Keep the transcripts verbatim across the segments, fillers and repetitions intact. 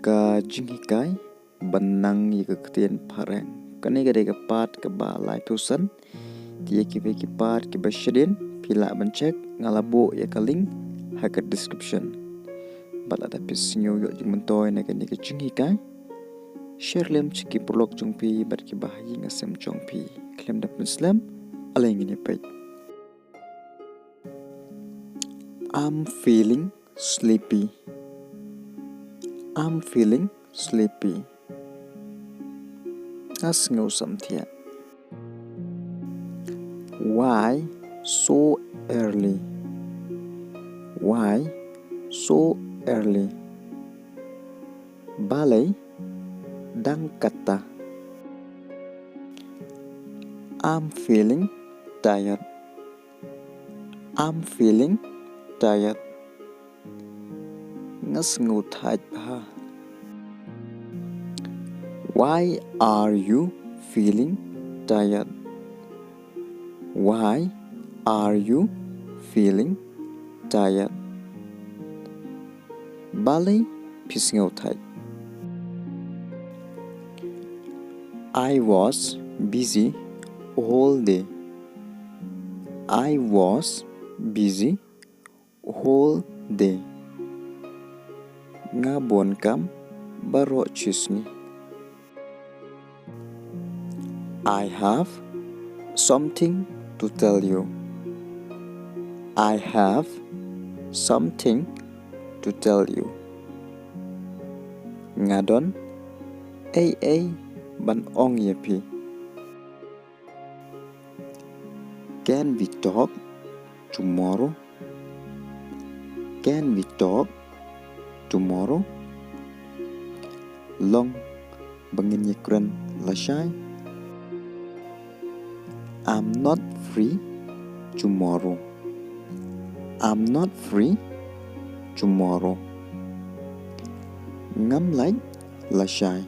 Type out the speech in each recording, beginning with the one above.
Ka jinghikai ban nang ïa ka ktien phareng. Kane ka dei ka part kaba laiphew san. Te ïa kiwei ki part kiba shadien phi lah ban check, nga la buh ïa ka link ha ka description. Bad lada phi sngew ïoh jingmyntoi na kane ka jinghikai, share lem sha ki paralok jong phi bad kiba ha ïing ha sem jong phi. Khlem da pynslem, ale ngin ïa peit. I'm feeling sleepy. I'm feeling sleepy. Nga sngew samthiah. Why so early? Why so early? Balei dang katta? I'm feeling tired. I'm feeling tired. Nga sngew thait bha. Why are you feeling tired? Why are you feeling tired? Balei phi sngew thait? I was busy all day. I was busy whole day. Nga bun kam baroh shisngi. I have something to tell you. I have something to tell you. Nga don ei ei ban ong ïa phi. Can we talk tomorrow? Can we talk tomorrow? Long ba ngin ïakren lashai. I'm not free tomorrow. I'm not free tomorrow. Ngam lait lashai.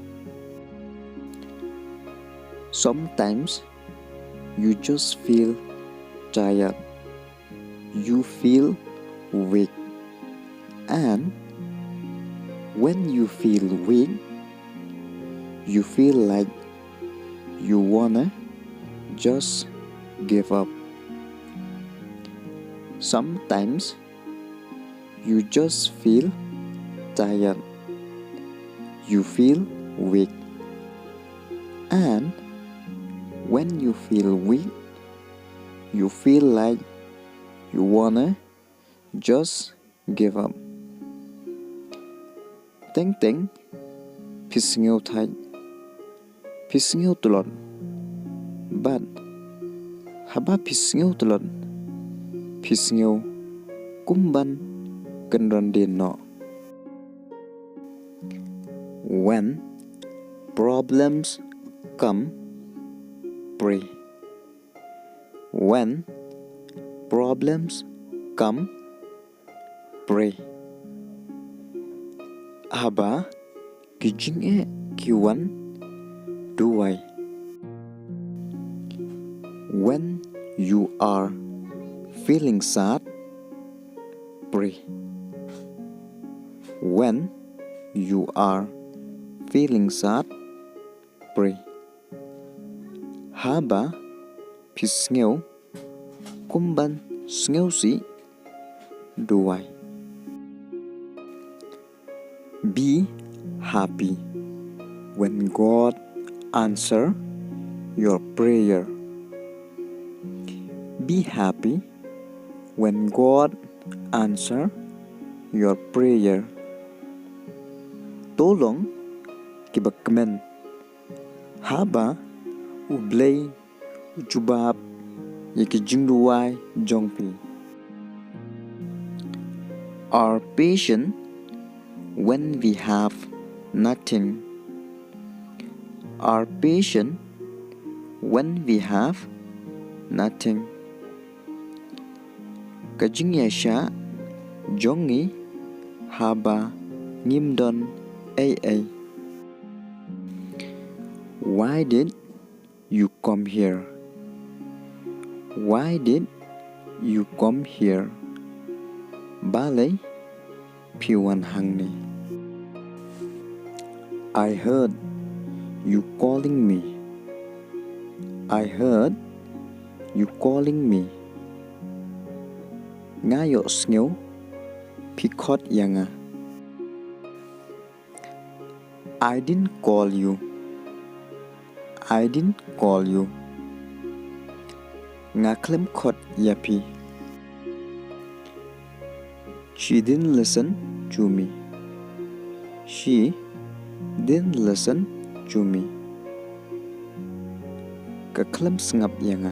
Sometimes you just feel tired. You feel weak. And when you feel weak, you feel like you wanna just give up. Sometimes you just feel tired. You feel weak. And when you feel weak, you feel like you wanna just give up. Teng teng phi sngew thait. Phi sngew tlot. Bad haba phi sngew tlot, phi sngew kum ban kynran dien noh. When problems come, pray. When problems come, pray. Haba ki jingeh ki wan, duwai. When you are feeling sad, pray. When you are feeling sad, pray. Haba phi sngew kum ban sngewsih, duwai. Be happy when God answer your prayer. Be happy when God answer your prayer. To long kiba kmen haba U Blei u jubab ïa ki jingduwai jong phi. Are patient when we have nothing. Are patient when we have nothing. Ka jingïaishah jong ngi haba ngim don ei ei. Why did you come here? Why did you come here? Balei phi wan hangne? I heard you calling me. I heard you calling me. Nga ïohsngew phi khot ïa nga. I didn't call you. I didn't call you. Nga khlem khot ïa phi. She didn't listen to me. She didn't listen to me. Ka khlem sngap ïa nga.